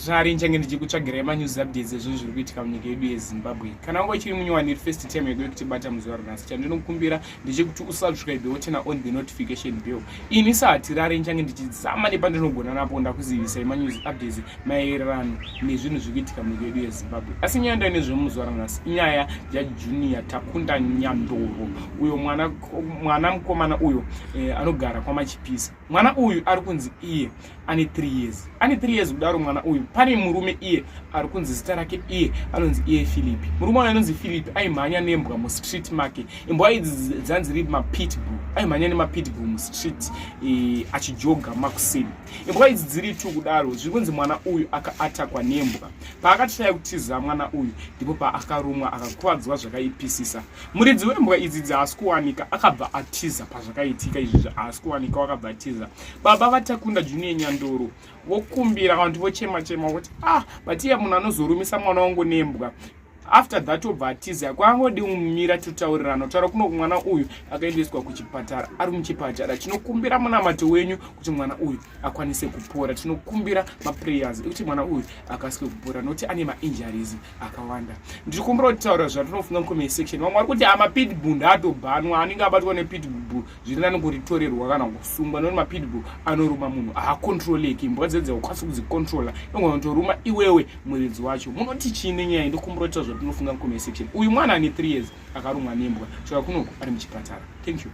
Hatirare nichange ndichikutsvagirai manews updates ezvinhu zviri kuitika munyika yedu yeZimbabwe. Kana wanga uchiri munyowani iri first time yako yekutibata muzuva ranhasi, chandinokumbira ndechekuti usubscribe woturn on the notification bell. Ini saHatirare nichange ndichizama nepandinogona napo ndakuzivisai manews updates maererano nezvinhu zviri kuitika munyika yedu yeZimbabwe. Asi nyaya ndaine zvemuzuva ranhasi inyaya yaJunior Takunda Nyandoro, uyo mwana mwana mukomana uyo anogara kwaMachipisa. Mwana uyu ari kunzi iye ane 3 years, ane 3 years kudaro mwana uyu. Pane murume iye ari kunzi zita rake iye anonzi iye Philip. Murume uyu anonzi Philip aimhanya nembwa mustreet make. Imbwa idzi dzanzi riri mapitbull. Aimhanya nemapitbull mustreet achijoga makuseni. Imbwa idzi dziri tu kudaro, zviri kunzi mwana uyu akaatakwa nembwa. Paakatishaya kutiza mwana uyu, ndipo paakarumwa akakuvadzwa zvakaipisisa. Muridzi wembwa idzi dzaasi kuwanika, akabva atiza. Pazvakaitika izvi haasi kuwanika, wakabva atiza. Baba vaTakunda Junior Nyandoro vokumbira kana kuti vochema chema kuti, "Ah, but iye munhu anozorumisa mwana wangu nembwa, after that obva atiza, kwaangodi mumira totaurirana." Kutaura kuno mwana uyu akaendeswa kuchipatara, ari muchipatara. Tinokumbira munamato wenyu kuti mwana uyu akwanise kupora. Tinokumbira maprayers ekuti mwana uyu akasike kupora nokuti ane mainjuries akawanda. Ndiri kumbira kutaura zvatinofunga mucomment section. Vamwe vari kuti amapitbull ndaatobhanwa, anenge abatwa nepitbull zviri nani kuritorerwa kana kusungwa, nokuti mapitbull anoruma munhu, haakontroleki. Imbwa dzedze ukwanisi kudzikontrola, inogona kutoruma iwewe muridzi wacho. Munoti chii nenyaya? Ndokumbira kutaura zvatinofunga mucomment section. Uyu mwana ane 3 years akarumwa nembwa, svika kunoku ari muchipatara. Thank you.